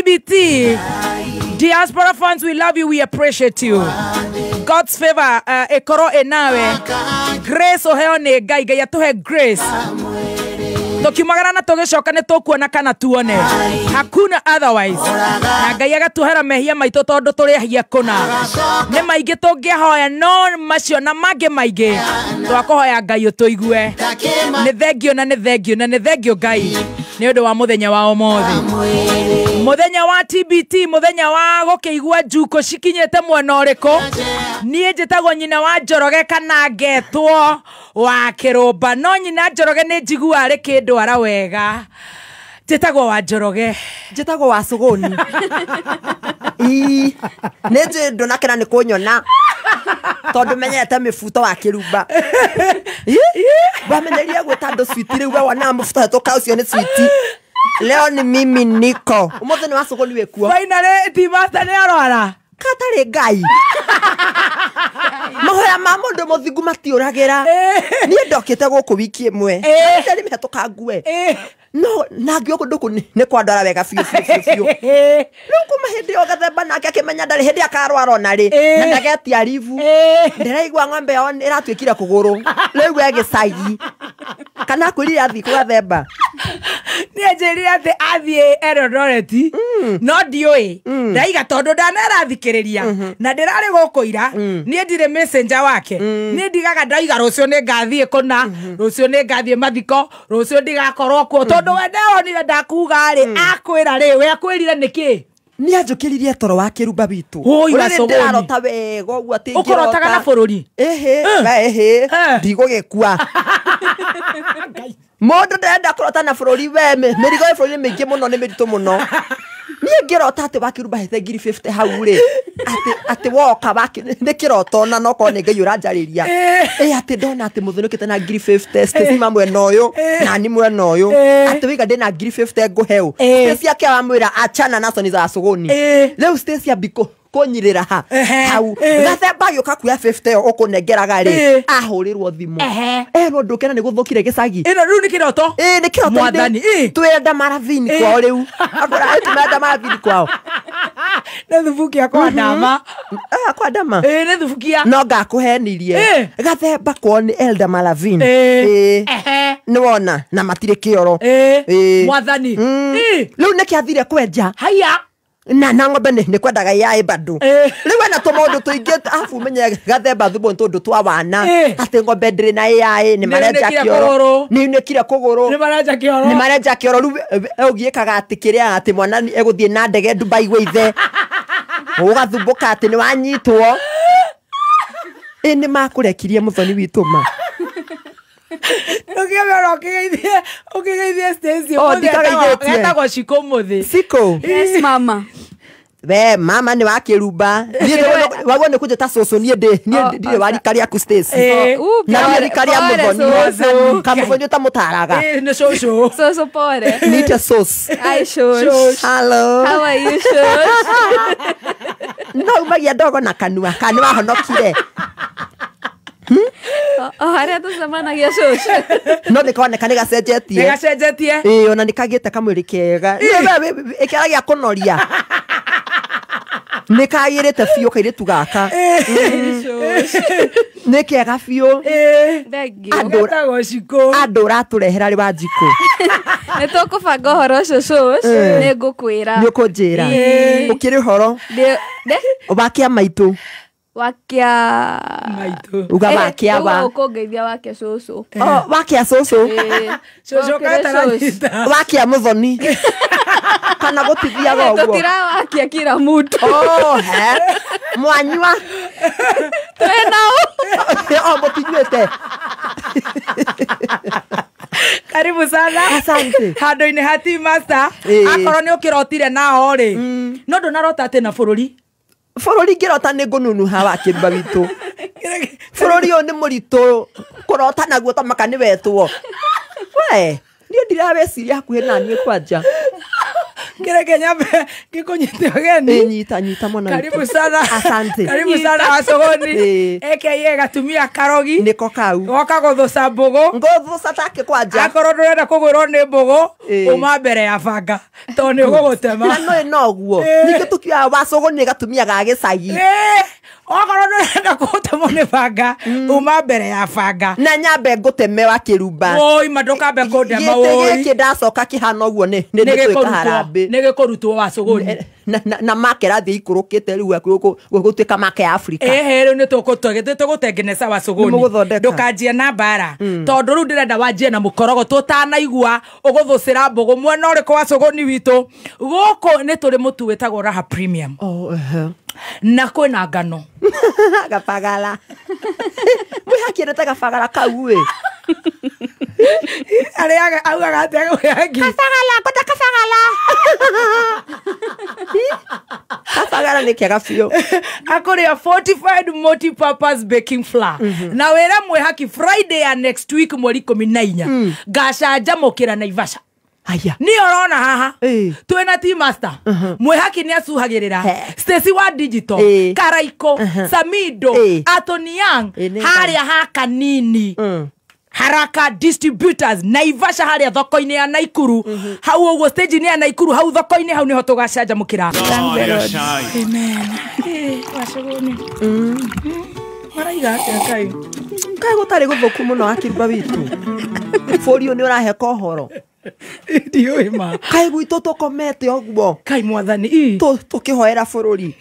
TBT. Diaspora fans, we love you, we appreciate you. God's favor ĩkorwo ĩnawe. Grace ũheo nĩ Ngai, Ngai atũhe grace. Tũkiumagara na tũgĩcoka nĩ tũkuona kana tuone. Hakuna otherwise. Na Ngai agatuhera mehia maitũ tondũ tũrĩ ehia kũna. Nĩ maingĩ tũngĩhoya no macio na mangĩ maingĩ. Twakũhoya Ngai ũtũigue. Nĩ thengio na nĩ thengio na nĩ thengio Ngai nĩ ũndũ wa mũthenya wa ũmũthĩ. Mũthenya wa TBT, mũthenya wa gũkĩigua njuko cikinyĩte mwena ũrĩkũ. Niĩ njĩtagwo nyina wa Njoroge kana ngetwo wa Kĩrũmba, no nyina Njoroge nĩ njiguaga arĩ kĩndwara wega. Njĩtagwo wa Njoroge. Njĩtagwo wa Suguni. Ii, nĩ njũĩ ndũnakena nĩ kũnyona tondũ menyete mĩbuto wa Kĩrumba. Wamenyeria gwĩta andũ switi rĩu we wonaga mũbuto hetũka ũcio nĩ switi. Leo ni mimi niko. Ũmũthĩ nĩ wa Suguni wĩkuo. Finally, Tea Master nĩ arwara. Katarĩ Ngai. Mahoya ma mũndũ mũthingu matiũragĩra. Niĩ ndokĩte gũkũ wiki ĩmwe. Ndari mĩhetũka ngue. No na ngĩo kũndũ kũ nĩ kwandwara wega biũ biũ biũ biũ. Rĩu kuma hĩndĩ ĩyo Gathemba nake akĩmenya ndarĩ hĩndĩ akarwara ona rĩ. Na ndagetia ribu. Ndĩraigua ng'ombe yao ĩratuĩkire kũgũrũ. Rĩu we gĩcagi. Kana akwĩrire athiĩ kũ Gathemba? Nĩ anjĩrire atĩ athiĩ Eldoret. No ndiũĩ. Ndaiga tondũ ndanarathikĩrĩria na ndĩrarĩ gũkũ ira. Niĩ ndirĩ messenger wake. Niĩ ndigaga ndaiga rũciũ nĩ ngathiĩ kũna, rũciũ nĩ ngathiĩ mathiko, rũciũ ndigakorwo kuo. Tondũ we ndewonire ndakuga rĩ, akwĩra rĩ, we akwĩrire nĩkĩ? Nĩ anjũkĩririe toro wa Kĩrumba witũ. Ũi, Ũrĩa wa Sogoni. ndĩrarota wega ũguo atĩ Ũkũrotaga na ngĩrota. bũrũri? Ĩhĩ, we ĩhĩ, ndigũgĩkua. Mũndũ ndarenda kũrota na bũrũri we, mĩrigo ya bũrũri nĩ mĩingĩ mũno, nĩ mĩritũ mũno. Niĩ ngĩrota atĩ wa Kĩrumba hete ngiri 50 hau rĩ, atĩ woka nĩ kĩroto na no korwo nĩ Ngai ũranjarĩria. Ĩ, atĩ ndona atĩ mũthũnũkĩte na ngiri 50, Stacy ma mwena ũyũ, nani mwena ũyũ. Atĩ wĩiga ndĩna ngiri 50 ngũhe ũ. Stacy akĩamwĩra achana nazo ni za Suguni. Rĩu Stacy ambi kũnyirĩra ha. Hau. Gathemba agĩũka kuoya 50 ĩyo ũkũnengeraga rĩ, ahũrĩrwo thimũ. Erwo ndũkena nĩ gũthũkire gĩcagi. Ĩno rĩu nĩ kĩroto? Ĩ, nĩ kĩroto. Mwathani, ĩ. Twĩrenda Maravini kwao rĩu. Akora, ĩ, tũrenda Maravini kwao. Nĩ thubukia kwa ndama. Kwa ndama? Ĩ, nĩ thubukia. No ngakũhenirie. Gathemba kwao nĩ Elder Maravini. Nĩ wona, na matirĩ kĩoro. Mwathani. Rĩu nĩkĩ athire kwenja? Haya. Na ng'ombe nĩ kwendaga yaĩ bado. Rĩu ena tũmaũndũ tũingĩ, arabu ũmenye Gathemba thubu nĩ tũndũ twa wana. Atĩ ng'ombe ndĩrĩ na yaĩ, nĩ marenja Nĩ kĩoro. kũgũrũ. Nĩ unĩkire kũgũrũ. Nĩ marenja kĩoro. Nĩ marenja kĩoro. Rĩu ũgiĩkaga atĩ kĩrĩa atĩ mwana egũthiĩ na ndege Dubai gwĩ ithe. Ũgathumbũka atĩ nĩ wanyitwo. Ĩ, nĩ makũrekirie mũthoni witũ ma. Ũkĩmera ũkĩgeithie Stacy. Oh, Ũmũthĩ ndikageithĩtie. etagwo Shiko ũmũthĩ. Shiko? Yes, mama. We mama nĩ wa Kĩrumba. Niĩ waguo nĩ kũnjĩta cũcũ, niĩ niĩ ndirĩ wa rika rĩaku Stacy. Na niĩ rika rĩa mũthoni. Pole. Kamũthoni ũtamũtaraga. Nĩ cũcũ. Cũcũ pole. Nĩte cũcũ. Hi, cũcũ. Hello. How are you, cũcũ? No umagia ndogo na kanua. Kana wahonokire. O harĩa tũcemanagia cũcũ. No nĩ koneka nĩ gacenjetie. Nĩ gacenjetie. Ĩ, ona nĩ kagĩte kamwĩrĩ kega. Ĩkĩara gĩa kũnoria. Nĩ kagĩrĩte biũ kairĩtu gaka. Nĩ kega biũ. Thank you. Getagwo Shiko. Andũ ũratũrehera rĩ wa Njikũ. Nĩ tũkũbanga ũhoro ũcio cũcũ. Nĩ ngũkwĩra. Nĩ ũkũnjĩra. Ũkĩrĩ ũhoro? Wakia maitũ. Wakia maitũ. Uga wakia wa. Ũkũngeithia wakia cũcũ. Oh, wakia cũcũ. Cũcũ Ũkĩrĩ katara cũcũ. nyita. Wakia mũthoni. Kana gũtithiaga ũguo. Tũtirawakia kila mũndũ. Oh, he. Mwanyua. Twĩnao. Oh, mũtinyuĩte. Karibu sana. Asante. Handũ-inĩ ha Tea Master. Akorwo nĩ ũkĩrotire nao rĩ. No ndũnarota atĩ na bũrũri. Bũrũri ngĩrota nĩ ngũnunuha wa Kĩrumba witũ. Bũrũri ũyũ nĩ mũritũ kũrota naguo ta maka nĩ wetwo. We, niĩ ndiraweciria hakuhĩ na niĩ kwanja. Kireke nyambe ngikunyite ũgeni. Nyita nyita mwana. Karibu sana. Asante. Karibu sana Wacũgũni. AKA gatumia karogi. Niko kau. Goka gũthũca mbũgũ. Ngũthũca take kwanja. Akorwo ndũrenda kũgwĩrwo nĩ mbũgũ, uma mbere ya banga. Tondũ nĩ ũgũgũtema. Na no noguo. Ningĩ tũkiugaga Wacũgũni gatumia ga gĩcagi. Okorwo ndũrenda kũgũtemwo nĩ banga, uma mbere ya banga. Na nyambe ngũteme wa kĩrumba. Woi, ma ndũkambe kũndema woi. Gĩtĩ gĩkĩ ndacoka kĩhana ũguo nĩ nĩ harambĩ. Nĩ gĩkũrutwo Wacũgũni. Na make rathiĩ ikũrũkĩte rĩu gũtuĩka make ya Afrika. Ehe, rĩu nĩ tũgũtengeneza Wacũgũni. Ndũkanjie na mbara. Tondũ rĩu ndĩrenda wanjie na mũkorogo tũtanaigua ũgũthũcĩra mbũgũ mwena ũrĩkũ Wacũgũni witũ. Gũkũ nĩ tũrĩ mũtu wĩtagwo Raha Premium. Na kwĩna ngano. Gabagala. Mwĩhakĩrĩte gabagala kau ĩ. Arĩaga augaga atĩa mwĩhaki? Kabagala, ngwenda kabagala. Kabagala nĩ kega biũ. Akũrĩa fortified multi-purpose baking flour. Na wĩra mwĩhaki Friday ya next week mweri 14. Ngacanjamũkĩra Naivasha. Aya. Ni orona haha. Twina team master. Mwihaki ni asuhagirira. Stacy wa digital. Karaiko. Samido. Atoni Young. Haria haka nini. Haraka distributors Naivasha haria thoko-inĩ ya Naikuru. Hau ũguo stage-inĩ ya Naikuru hau thoko-inĩ hau niho tũgacanjamũkĩra. Amen. Wacũgũni. Maraiga atĩa Ngai? Kaĩ gũtarĩ gũthũku mũno akĩruba witũ. Bũrũri ũyũ nĩ ũraheka ũhoro. Ndiũĩ ma. Kaĩ gwitũ tũkomete ũguo. Kaĩ mwathani. Tũkĩhoera bũrũri.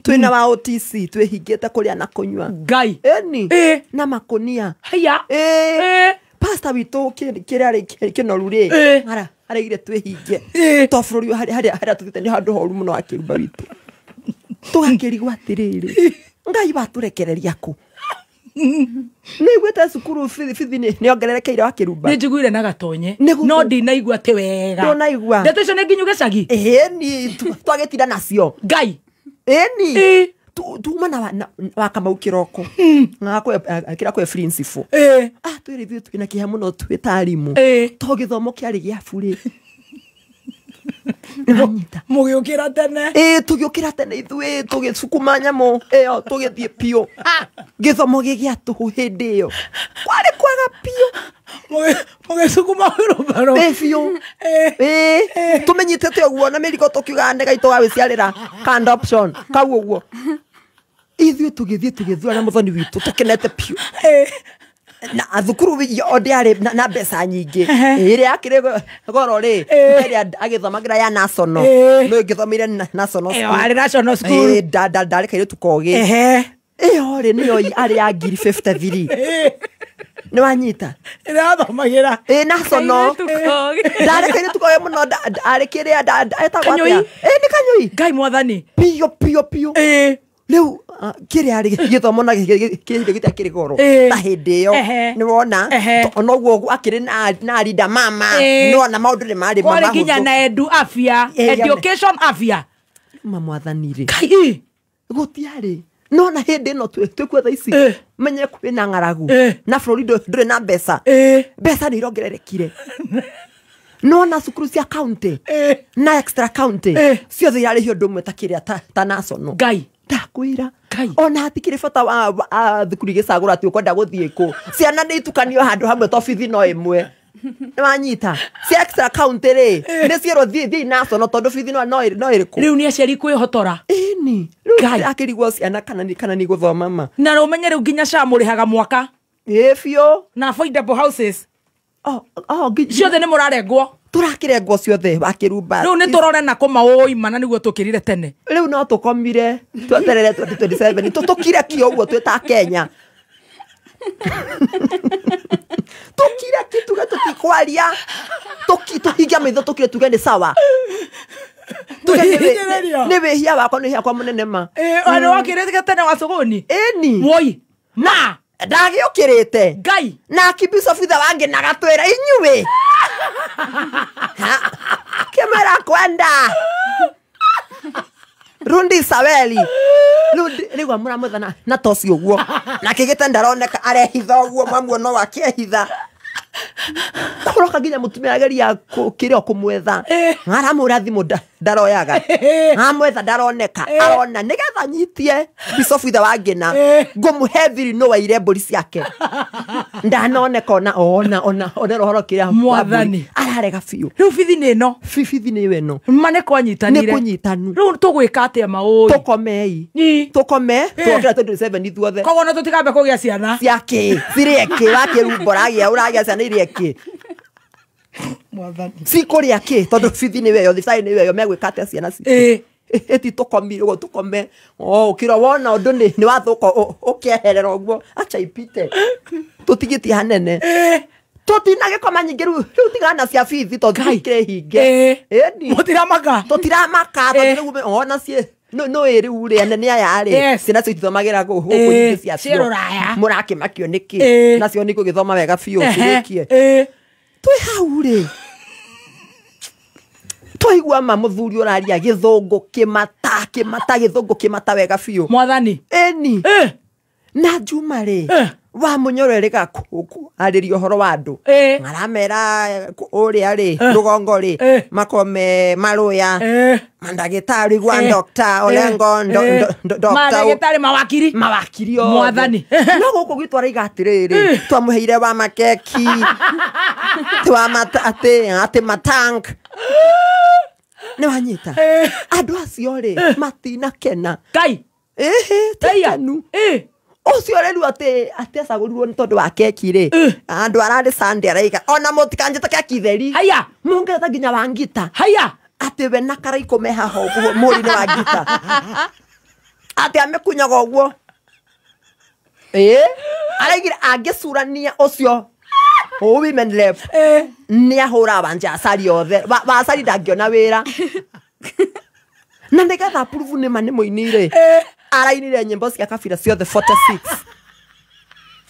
Twĩna wa OTC twĩhingĩte kũrĩa na kũnyua. Ngai. Ĩni. Na makũnia. Haya. Pastor witũ kĩrĩa kĩnoru rĩ. Araigire twĩhinge. To bũrũri harĩa tũthiĩte nĩ handũ horu mũno akĩruba witũ. Tũgakĩrigwo atĩrĩrĩ. Ngai watũrekereria kũ? Nĩiguĩte cukuru bithi nĩ ongererekeire wakĩrumba. Nĩ njiguire na gatonye. No ndinaigua atĩ wega. Ndũnaigua. Ndeto icio nĩ nginyu gĩcagi? Ĩni, twagĩtinda nacio. Ngai. Ĩni. Tuma na wa Kamau kĩroko. Kĩra kwĩ principal. Ah, twĩrĩ ithuĩ twĩna kĩeha mũno twĩ ta arimũ. To gĩthomo kĩarĩ gĩa burĩ. Mũgĩũkĩra tene. Tũgĩũkĩra tene ithuĩ tũgĩcukuma nyamũ ĩyo tũgĩthiĩ biũ. Gĩthomo gĩ gĩa tũhũ hĩndĩ ĩyo. Kwarĩ kwega biũ. Mũgĩcukuma wheelbarrow. Biũ. Tũmenyitĩte ũguo na mĩrigo tũkiugaga nĩ gaitũ gagwĩciarĩra ka adoption kau ũguo. Ithuĩ tũgĩthiĩ tũgĩthura na mũthoni witũ tũkenete biũ. Na thukuru o ndĩarĩ na mbeca nyingĩ. Ĩrĩa yakĩrĩ goro rĩ, ĩrĩa agĩthomagĩra ya national. No ĩngĩthomeire national school. Ĩyo arĩ national school. Ndarĩ kairĩtu kogĩ. Ĩyo rĩ nĩyo arĩ ya 53. Nĩ wanyita? Ĩrĩa athomagĩra. National. Ndarĩ kairĩtu kogĩ mũno arĩ kĩrĩa etagwo atĩa? Nĩ kanyũi. Ngai mwathani. Biũ biũ biũ. Rĩu kĩrĩa rĩ gĩthomo na kĩrĩa gĩtakĩrĩ goro ta hĩndĩ ĩyo nĩ wona onoguo akĩrĩ na arinda mama nĩ wona maũndũ nĩ marĩ kwarĩ nginya na edu afya education afya ma mwathani rĩ Ngai gũtiarĩ no na hĩndĩ ĩno twĩkuo thaa ici menye kwĩna ng'aragu na bũrũri ndũrĩ na mbeca mbeca nĩ irongererekire no na cukuru cia county na extra county ciothe irarĩhio ũndũ ũmwe ta kĩrĩa ta national. Ngai ndakwĩra ona hatikĩrĩ bata wa thukuru igĩcagũra atĩ ũkwenda gũthiĩ kũ. Ciana nĩ itukanio handũ hamwe to bithi no ĩmwe. Nĩ wanyita? Cia extra county rĩ nĩ ciĩrwo thiĩ national tondũ bithi no ĩrĩkũ. Rĩu nĩ aciari kwĩhotora. Ĩni. Rĩu akĩrigwo ciana kana nĩ gũthoma ma. Na ũmenye rĩu nginya SHA mũrĩhaga mwaka. Ĩ biũ. Na affordable houses. Ciothe nĩ mũrarengwo. Tũrakĩrengwo ciothe wakĩrumba. Rĩu nĩ tũrore na kũmaũi mana nĩguo tũkĩrire tene. Rĩu no tũkomire tweterere 2027 tũkire kĩ ũguo twĩ ta Kenya. Tũkire kĩ tuge tũtikwaria. Tũhingia maitho tũkire tuge nĩ sawa. Tuge nĩ wĩhia wakwa nĩ wĩhia kwa mũnene ma. Nĩ wakĩrĩte tene Wacũgũni? Ĩni. Woi. Ma. Ndagĩũkĩrĩte. Ngai. Na akibisa bitha wange na gatwĩra inyuĩ. Kĩmera kwenda. Rundi Saweli. Rĩu amũramwetha na toci ũguo. Na kĩgĩte ndaroneka arehitha ũguo mamuona akĩehitha. Ũroka nginya mũtumia ageria kĩrĩa kũmwetha aramũra thimũ ndaroyaga amwetha ndaroneka arona nĩgetha nyitie bicobu ithe wa Ngĩna ngũmũhe thiri no waire mbũri ciake ndanoneka ona ona ona ona ũhoro kĩrĩa Mwathani. Ararega biũ. Rĩu bithi nĩ ĩno. Bithi nĩ ĩyo ĩno. Ma nĩ kwanyitanire. Nĩ kũnyitanu. Rĩu tũgwĩka atĩa maũĩ? Tũkomei. Tũkome twokĩra 27 ithuothe. Koguo no tũtikambe kũgĩa ciana. Cia kĩ? Cirĩe kĩ? Wakĩrumbo ũragĩa ũragĩa ciana irĩe kĩ? Mwathani. Cikũrĩa kĩ? Tondũ bithi nĩ weyo, thibitarĩ nĩ weyo, megwĩka atĩa ciana citũ? Ĩti tũkomire ũguo tũkome. Ũkĩra wona ũndũ nĩ wathũka ũkeherera ũguo. Acha ipite. Tũtigĩtie hanene. Tũtinagĩkoma nyingĩ rĩu tigana cia bithi tondũ ikĩrĩ hinge. Mũtiramaka. Tũtiramaka tondũ rĩu ona ciĩ no ĩ rĩu rĩ anene aya rĩ ciana cio itithomagĩra gũkũ nyingĩ ciacio. Mũrakĩmakio nĩkĩ? Nacio nĩ igũgĩthoma wega biũ cirĩkie. Twĩ hau rĩ twaigua ma mũthuri ũraria gĩthũngũ kĩmata kĩmata gĩthũngũ kĩmata wega biũ. Mwathani. Ĩni. Na Juma rĩ wa Mũnyoro erĩga arĩria ũhoro wa andũ aramera ũrĩa rĩ rũgongo rĩ makome marũya mandagĩtarĩ gwa Dr. Olengo mandagĩtarĩ mawakiri mawakiri othe. Mwathani. No gũkũ gwitũ araiga atĩrĩrĩ twamũheire wa makeki atĩ matank nĩ wanyita andũ acio rĩ matinakena. Ngai. Ĩhĩ ti kenu. Ũcio rĩu atĩ acagũrirwo nĩ tondũ wa keki rĩ andũ ararĩ Sunday araiga ona mũtikanjĩte keki theri. Haya. Mũngereta nginya wa ngita. Haya. Atĩ we na Karaikũ me haha ũguo mũri-inĩ wa ngita. Atĩ amĩkunyaga ũguo. Araigire angĩcurania ũcio women rep nĩ ahũra wanja acari othe wacari ndangĩona wĩra. Na nĩgetha approve nĩ ma nĩ mũini rĩ arainire nyĩmbo cia kabira ciothe 46.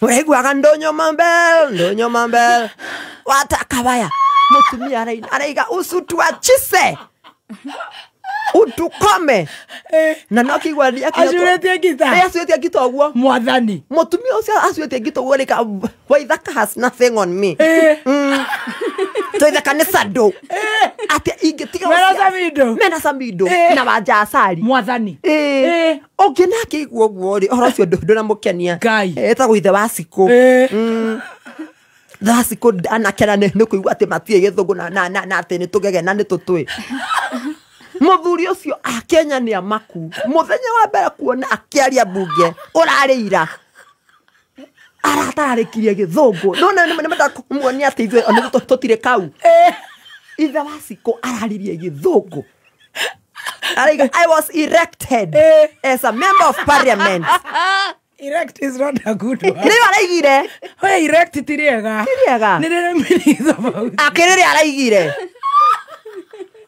Ũraiguaga ndonyo mambel ndonyo mambel watakabaya mũtumia araina araiga usutuachise utukome. Na no kigwa acurĩtie ngita. Acurĩtie ngita ũguo. Mwathani. Mũtumia ũcio acurĩtie ngita ũguo rĩka Waithaka has nothing on me. Twaithaka nĩ sando. Atĩ ingĩtiga mena samido. Mena samido na wanja acari. Mwathani. Ũngĩ nake igua ũguo rĩ ũhoro ũcio ndũnamũkenia. Etagwo ithe wa Cikũ. Thacikũ anakena nĩ kũigua atĩ matirĩ gĩthũngũ na atĩ nĩ tũgege na nĩ tũtũĩ. Mũthuri ũcio a Kenya nĩ amaku. Mũthenya wa mbere kuona akĩaria mbunge ũrarĩ ira aratararĩkirie gĩthũngũ. No nĩ menda kũmuonia atĩ ithuĩ ona tũtirĩ kau. Ithe wa Cikũ araririe gĩthũngũ. Araiga I was erected as a member of parliament. Erect is not a good one. Nĩ araigire. We erect ti rĩega. Ti rĩega. Nĩ rĩrĩ meaning tofauti. Akĩrĩrĩ araigire.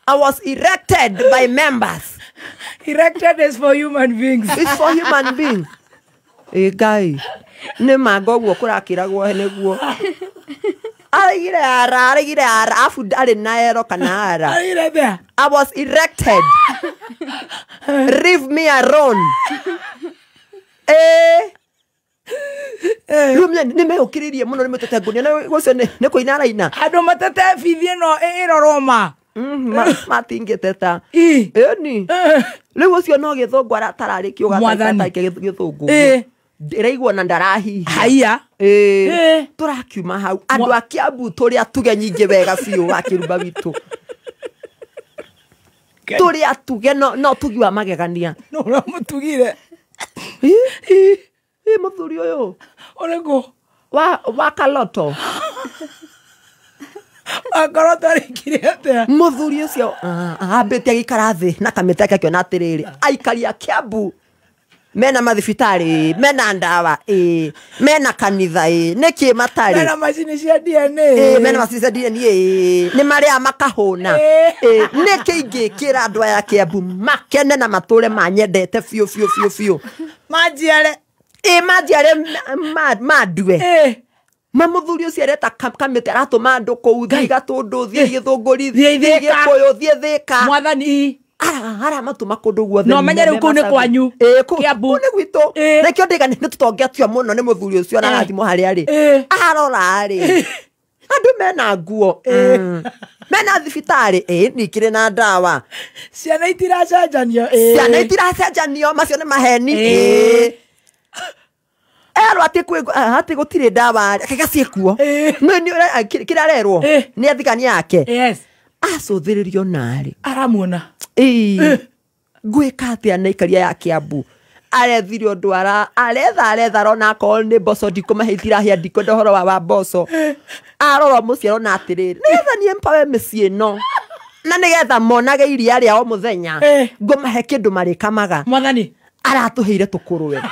I was erected by members. Erected is for human beings. It's for human beings. Ngai. Nĩ manga ũguo kũrakĩragwo nĩguo. Araigire ara, araigire ara, afu arĩ na ero kana ara. Araigire atĩa? I was erected. Leave me alone. Rĩu nĩ mehũkĩrĩrie mũno nĩ mũtete ngũnia na ũcio nĩ kũina araina. Andũ matete bithi ĩno ĩrorwo ma. Matingĩteta. Ĩni. Rĩu ũcio no gĩthũngũ aratararĩkia ũgataike gĩthũngũ. Ndĩraigua na ndarahihia. Haiya. Tũrakiuma hau andũ a Kiambu tũrĩ atuge nyingĩ wega biũ wa kĩrumba witũ. Tũrĩ atuge no tugi wa magegania. No ũramũtugire. Mũthuri ũyũ. Ũrĩkũ? Wa Kaloto. Akoroto arĩkire atĩa? Mũthuri ũcio ambĩte agĩikara thĩ na kamĩtĩ ake akĩona atĩrĩrĩ aikari a Kiambu mena mathibitarĩ mena ndawa mena kanitha nĩkĩ matarĩ mena macini cia DNA mena macini cia DNA nĩ marĩa makahũna nĩkĩ ingĩkĩra andũ aya Kiambu makene na matũre manyendete biũ biũ biũ biũ manjiare manjiare mandue ma mũthuri ũcio areta kamĩtĩ aratũma andũ kũu thiĩ Gatũndũ thiĩ Gĩthũngũri thiĩ Gĩkũyũ thiĩ Thĩka. Mwathani. Aramatũma kũndũ guothe. No menye rĩu kũu nĩ kwanyu. Kiambu. Kũu nĩ gwitũ. Nakĩo ndĩga nĩ tũtongetio mũno nĩ mũthuri ũcio na arathimwo harĩa arĩ. Arora rĩ. Andũ mena nguo. Mena thibitarĩ, nikĩrĩ na ndawa. Ciana itiracenjanio. Ciana itiracenjanio, macio nĩ maheni. Erwo atĩ atĩ gũtirĩ ndawa, kega ciĩkuo. No kĩrĩa arerwo nĩ athigani ake. Yes. Acũthĩrĩrio narĩ. Aramuona. Ngwĩka atĩa na ikaria ya Kiambu? Arethire ũndũ aretha arona akorwo nĩ mboco ndikũmahe itirahĩa, ndikwenda ũhoro wa mboco. Arora mũciĩ arona atĩrĩrĩ, nĩgetha niĩ mpawe mĩciĩ ĩno na nĩgetha monage iria rĩa o mũthenya, ngũmahe kĩndũ marĩkamaga. Mwathani aratũheire tũkũrwe.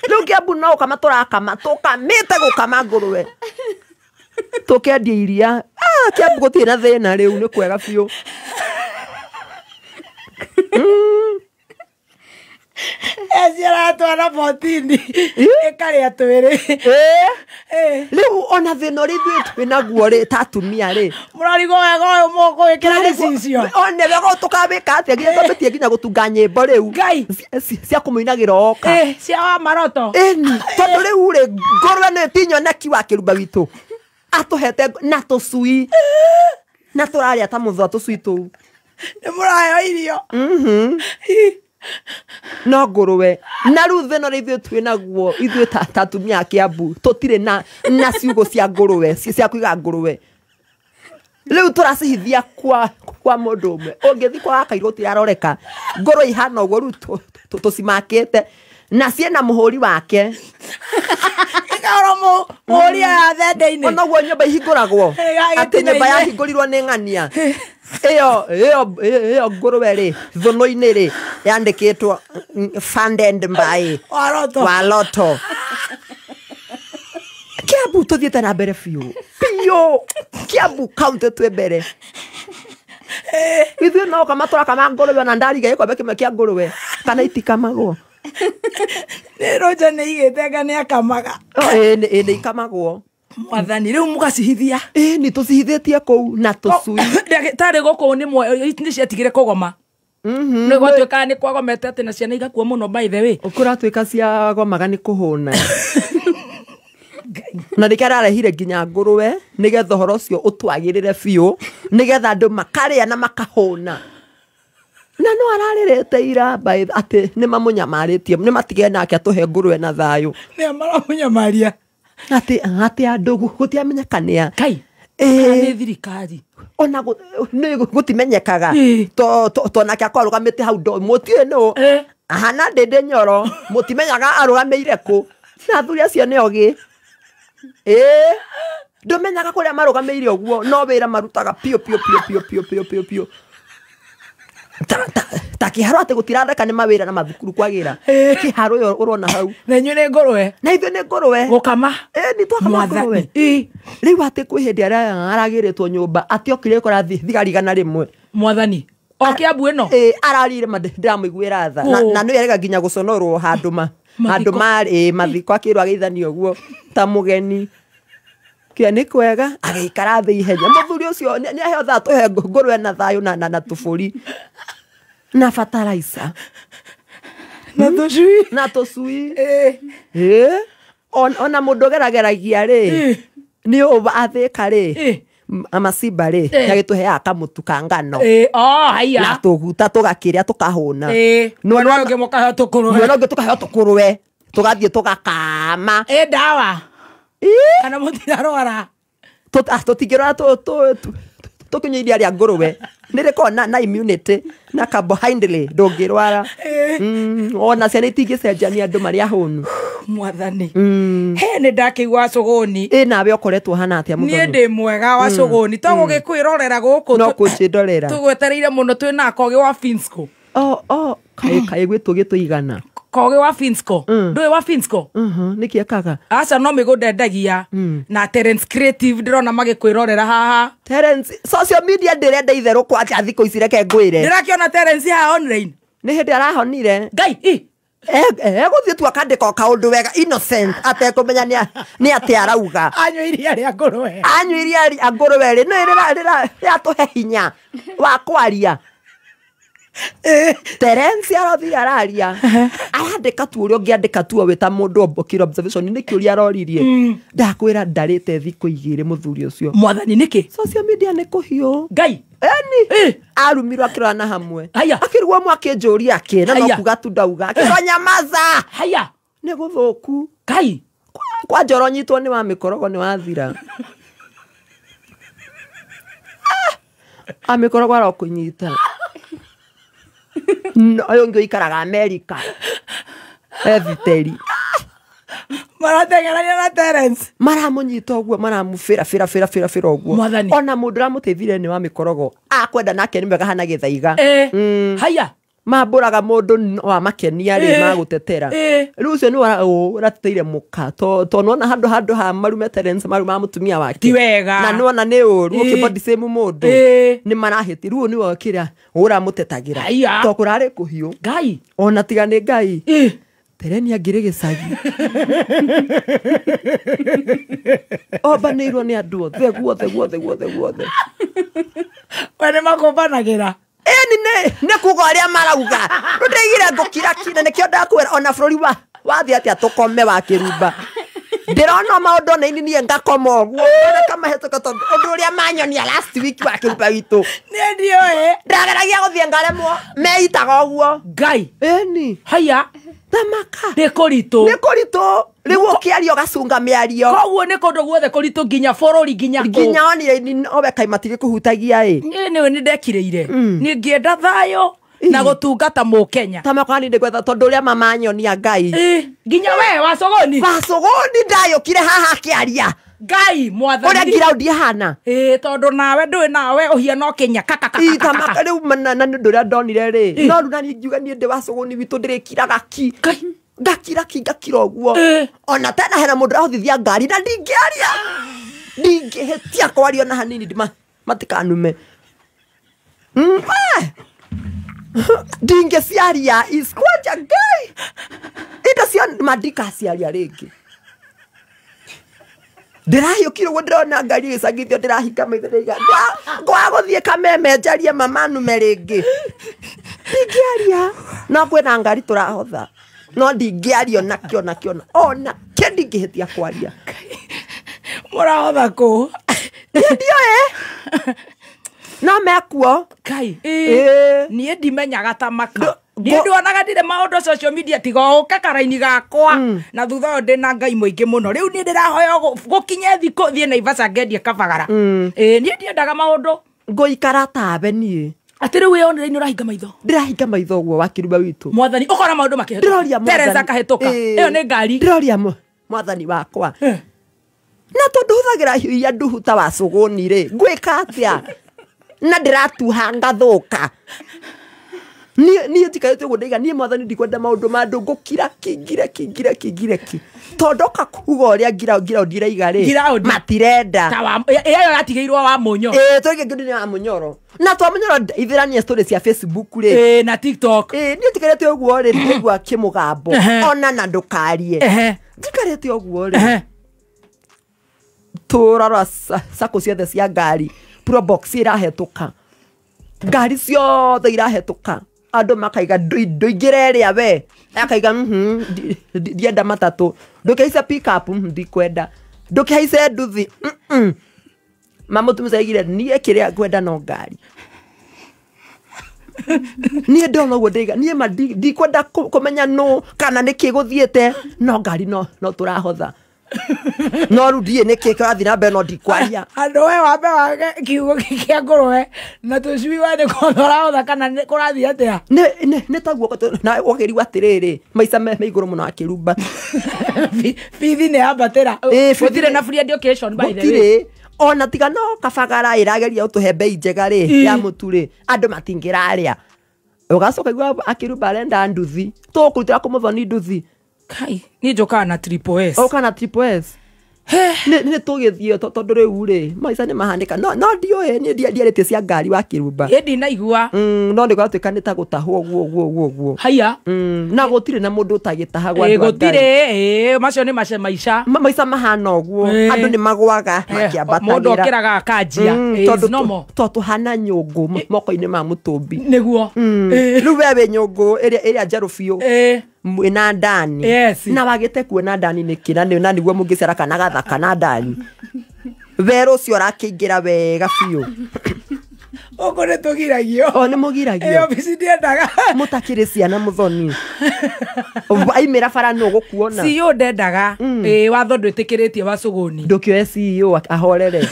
Rĩu Kiambu no gũkama tũrakama, tũkamĩte gũkama ngũrwe, tũkendia iria. Kiambu gũtirĩ na thĩna rĩu, nĩ kwega biũ. Eciaratwara botini ĩkarĩa twĩrĩ. Rĩu ona thĩna ũrĩa ithuĩ twĩ naguo rĩ, ta atumia rĩ, mũrarigwo wega ũyũ mũgũĩkĩra gĩcicio. One wega ũyũ tũkawĩka atĩa, nginya twambĩtie nginya gũtunga nyĩmbo rĩu. Ngai. Cia kũmũinagĩra oka. Cia wa maroto. Ĩni, tondũ rĩu rĩ, ngũrwe nĩ ti nyoneki wa kĩrumba witũ. Atũhete na tũcui. Na tũrarĩa ta mũthũa tũcui tũu. Nĩ mũraheo irio. No ngũrwe. Na rĩu thĩna ũrĩa ithuĩ twĩ naguo, ithuĩ ta atumia a Kiambu, tũtirĩ na ciugũ cia ngũrwe, cia kũiga ngũrwe. Rĩu tũracihithia kwa mũndũ ũmwe. Ũngĩthiĩ kwa Wakairũ ũtiraroreka. Ngũrwe ihana ũguo rĩu tũcimakĩte. Na ciĩna mũhũri wake. Ĩkaũrwo mũhũri aya thende-inĩ. Ona ũguo nyũmba ihingũragwo. Atĩ nyũmba yahingũrirwo nĩ ng'ania. Ĩyo ngũrwe rĩ, thũnũ-inĩ rĩ, yandĩkĩtwo funded by Waroto. Waroto. Kiambu tũthiĩte na mbere biũ. Biũ. Kiambu county twĩ mbere. Ithuĩ no kama tũrakama ngũrwe ona ndariga gĩkombe kĩmwe kĩa ngũrwe. Kana itikamagwo. Nĩ Roger nĩ aigĩte anga nĩ akamaga. Ĩ, nĩ ikamagwo. Mwathani, rĩu mũgacihithia. Nĩ tũcihithĩtie kũu na tũcui. Ndagĩtarĩ gũkũ nĩ ciatigire kũgoma. Nĩ gwatuĩkaga nĩ kwagomete atĩ na ciana igakua mũno, by the way. Kũratuĩka ciagomaga nĩ kũhũna. Na nĩkĩo ararehire nginya ngũrwe nĩgetha ũhoro ũcio ũtwagĩrĩre biũ, nĩgetha andũ makarĩa na makahũna. Na no ararĩrĩte ira by atĩ nĩ mamũnyamarĩtie, nĩ matige nake atũhe ngũrwe na thayũ. Nĩ maramũnyamaria. Atĩ andũ gũtiamenyekania. Kai, kana nĩ thirikari. Ona nĩ gũtimenyekaga. To nake akorwo arũgamĩte hau ndo, mũtiũĩ nũ. Ahana Ndĩndĩ Nyoro, mũtimenyaga arũgamĩire kũ. Na athuri acio nĩ ogĩ. Ndũmenyaga kũrĩa marũgamĩire ũguo, no wĩra marutaga piũ, piũ, piũ, piũ, piũ, piũ, piũ, piũ. Ta kĩharo atĩ gũtirareka nĩ mawĩra na mathukuru kwagĩra. Kĩharo ũyũ ũrona hau. Na inyuĩ nĩ ngũrwe. Na ithuĩ nĩ ngũrwe. Gũkama. Nĩ twakama Mwathani. ngũrwe. Rĩu atĩ kwĩ hĩndĩ aragĩrĩtwo nyũmba, atĩ okire kũra thigari 100. Mwathani. O Kiambu ĩno? Ararire ma ndĩramũiguĩra tha. Na nĩ erega nginya gũconorwo handũ ma. Mathiko. Handũ marĩ, mathiko akĩrwo ageithanio ũguo ta mũgeni. Kĩa nĩ kwega, agĩikara thĩ ihenya. Mũthuri ũcio nĩ aheo thaa tũhe ngũrwe na thayũ na tũbũri. Na fertilizer. Na tũcui. Na tũcui. Ona mũndũ ũgerageragia rĩ, nĩ ũũ athĩka rĩ, amacimba rĩ, nĩagĩtũheaga kamũtu ka ngano. Haiya. Na tũguta tũgakĩrĩa tũkahũna. Mwena ũngĩ mũkaheo tũkũrwe. Mwena ũngĩ tũkaheo tũkũrwe. Tũgathiĩ tũgakama. Ndawa. Kana mũtirarwara. Tũtingĩrwara tũkĩnyua iria rĩa ngũrwe. Nĩ rĩkoragwo na immunity na carbohydrate ndũngĩrwara. Ona ciana itingĩcenjania andũ marĩ ahũnu. Mwathani. He nĩ ndakĩigua cũgũni. Nawe ũkoretwo hana atĩa mũthoni? Niĩ ndĩ mwega wa cũgũni. To gũgĩkwĩrorera gũkũ. No kũnjĩndorera. Tũgwetereire mũno twĩ na Kogi wa Finsco. Kaĩ gwĩ tũgĩ tũigana. Kogi wa Finsco. Ndũĩ wa Finsco? Nĩkĩ ekaga? Aca no mĩgũnda endagia. Na Terence Creative ndĩrona magĩkwĩrorera haha. Terence, social media ndĩrenda itherũ kwanja thikũ ici reke ngwĩre. Ndĩrakĩona Terence haha online. Nĩ hĩndĩ arahonire. Ngai, i. Egũthiĩ tu akandĩka o kaũndũ wega innocent atekũmenya nĩ atĩ arauga. Anyua iria rĩa ngũrwe. Anyua iria rĩa ngũrwe rĩ, nĩ rĩratũhe hinya wa kwaria. Terence arathire araria arandĩka tu ũrĩa ũngĩandĩka tu wĩ ta mũndũ ũkĩra observation nĩ kĩũria aroririe. Ndakwĩra ndarĩte thikũ 2 mũthuri ũcio. Mwathani nĩkĩ? Social media nĩ kũhiũ. Ngai. Eni arumirwo akĩrora na hamwe. Haya. Akĩrigwo mwakĩnjũria kĩ na no kuga tu ndauga. Akĩrwo nyamaza. Haya. Nĩ gũthũku. Ngai. Kwa njoro nyitwo nĩ wa mĩkorogo nĩ wathira. Amĩkorogo arokũnyita. No ũyũ ũngĩ ũikaraga America. Ethiteri. Marateng'erania na Terence. Maramũnyita ũguo maramũbĩra bĩra bĩra bĩra bĩra ũguo. Mwathani. Ona mũndũ ũramũteithire nĩ wa mĩkorogo. Akwenda nake nĩ mwega hana gĩthaiga. Haya. Mambũraga mũndũ wa makenia rĩ magũtetera. Rĩu ũcio nĩ ũrateteire mũka to nona handũ ha marume Terence maruma mũtumia wake. Ti wega. Na nona nĩ ũru ũkĩbody same mũndũ. Nĩ marahĩti rĩu nĩwe kĩrĩa ũramũtetagĩra. To kũrarĩ kũhiũ. Ngai. Ona tiga nĩ Ngai. Tereni angĩrĩ gĩcagi. Ombanĩirwo nĩ andũ othe guothe guothe guothe guothe. We nĩ makũmbanagĩra. Eni nĩ kuga ũrĩa marauga. Rĩu ndĩigire ngũkira ki na nĩkĩo ndakwĩra ona bũrũri wathiĩ atĩa tũkome wa kĩrumba. Ndĩrona maũndũ ona ini niĩ ngakoma ũguo. Kamahĩtũka tondũ ũndũ ũrĩa manyonia last week wa kĩrumba witũ. Niĩ ndiũĩ. Ndageragia gũthiĩ ngaremwo. Meitaga ũguo. Ngai. Eni. Haya. Thamaka. Nĩ kũritũ. Nĩ kũritũ. Rĩu ũkĩaria ũgacunga mĩario. Koguo nĩ kũndũ guothe kũritũ nginya bũrũri nginya kũ. Nginya onire owe kaĩ matigĩkũhutagia ĩ. Niĩ nĩwe nĩ ndekirĩire. Niĩ ngĩenda thayũ na gũtungata mũkenya. Tamaka nĩ ndĩgwetha tondũ ũrĩa mama nyonia Ngai. Nginya we wa Sogoni. Wa Sogoni ndayũkire haha akĩaria. Ngai mwathani. Ũrĩa ngiraũndi ĩhana. Tondũ nawe ndũĩ nawe ũhiana ũkĩnya kaka kaka. Tamaka rĩu na nĩ ũndũ ũrĩa ndonire rĩ. No rĩu na niĩ ngiuga niĩ ndĩ wa Sogoni witũ ndĩrĩkiraga ki. Ngakira ki ngakira ũguo. Ona tena hena mũndũ ũrahothithia ngari na ndingĩaria. Ndingĩhĩtia kwaria ona hanini matikanume. Ndingĩciaria iskwanja Ngai. Indo cio mandikaciaria rĩngĩ. Ndĩrahiũkire ũguo ndĩrona ngari ĩgĩcangithio ndĩrahinga maitho ndĩraiga ngwaga gũthiĩ Kameme njarie mama nume rĩngĩ. Ndingĩaria. No kwĩna ngari tũrahotha. No ndingĩaria ona kĩ ona kĩ ona kĩ ndingĩhĩtia kwaria. Mũrahotha kũ? Ndiũĩ. No mekuo. Ngai. Niĩ ndimenyaga Tamaka. Niĩ nduonaga ndirĩ maũndũ social media tiga ũke karaini gakwa na thutha ũyũ ndĩna Ngai mũingĩ mũno. Rĩu niĩ ndĩrahoya gũkinye thikũ thiĩ Naivasha ngendie kabagara. Niĩ ndiendaga maũndũ. Ngũikara tawe niĩ. Atĩ rĩu wĩ online ũrahinga maitho. Ndĩrahinga maitho ũguo wa kĩrumba witũ. Mwathani ũkona maũndũ makĩhĩtũka. Ndĩroria mwathani. Terence akahĩtũka. Ĩyo nĩ ngari. Ndĩroria mwathani wakwa. Na tondũ hũthagĩra hiũ iria nduhu ta wa Sogoni rĩ, ngwĩka atĩa? Na ndĩratuha ngathũka. Niĩ njikarĩte ũguo ndaiga niĩ mwathani ndikwenda maũndũ ma andũ ngũkira ki ngire ki ngire ki ngire ki. Tondũ oka kuga ũrĩa ngiraũndi iraiga rĩ, matirenda. Ĩyo yatigĩirwo wa Mũnyo. Tũige ngĩũndi nĩ wa Mũnyoro. Na twa Mũnyoro ithĩrania story cia Facebook rĩ. Na TikTok. Niĩ njikarĩte ũguo rĩ, ndĩraigua kĩmũgambo. Ona na ndũkarie. Njikarĩte ũguo rĩ. Tũrarora sako ciothe cia ngari. Probox irahetũka. Ngari ciothe irahetũka. Andũ makaiga ndũingĩre ĩrĩa we. Akaiga ndienda matatũ. Ndũkĩhaice pick-up ndikwenda. Ndũkĩhaice nduthi. Mamũtumia aigire niĩ kĩrĩa ngwenda no ngari. Niĩ ndona ũguo ndaiga niĩ ma ndikwenda kũmenya nũ kana nĩkĩ gũthiĩte no ngari no tũrahotha. No rĩu ndiĩ nĩkĩ kĩrathiĩ na mbere no ndikwaria. Andũ we wambe wage kiugo kĩa ngũrwe na tũcui we nĩ kũhotha ũrahotha kana kũrathiĩ atĩa? Nĩ taguo na ũkĩrigwo atĩrĩrĩ maica me igũrũ mũno akĩrumba. Bithi nĩ yambatĩra. Gũtirĩ na free education by the way. Gũtirĩ. Ona tiga no kabagara ĩrageria gũtũhe mbei njega rĩ ya mũtu rĩ andũ matingĩrarĩa. Ũgacoka igua akĩrumba arenda nduthi. Tũkũrutĩra kũmũthoni nduthi. Kai, niĩ njũkaga na triple S. Ũkaga na triple S. Nĩ tũgĩthiĩ tondũ rĩu rĩ maica nĩ mahanĩka no ndiũĩ niĩ ndiarĩtie cia ngari wa Kĩrumba. Ĩ ndinaigua. No nĩ gwatuĩka nĩ ta gũtahwo ũguo ũguo ũguo ũguo. Haiya. Na gũtirĩ na mũndũ ũtagĩtahagwo andũ a Ngai. Gũtirĩ, macio nĩ mace maica. Maica mahana ũguo andũ nĩ magwaga makĩambatagĩra. Mũndũ okĩraga akanjia. Tondũ tondũ tũhana nyũngũ moko-inĩ ma mũtũmbi. Nĩguo. Rĩu we wĩ nyũngũ ĩrĩa njerũ biũ. Mwĩna ndani. Yes. Na wagĩte kuona ndani nĩkĩ na nĩguo mũngĩciara kana gathaka na ndani. Wero ũcio ũrakĩingĩra wega biũ. Ũguo nĩ tũgiragio. O nĩ mũgiragio. Obici ndiendaga. Mũtakĩrĩ ciana mũthoni. Aimĩra bara nũ ũgũkuona. CEO ndendaga. Watho ndwĩtĩkĩrĩtie wa cũgũni. Ndũkĩoe CEO ahorere.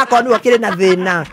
Akorwo nĩwe ũkĩrĩ na thĩna.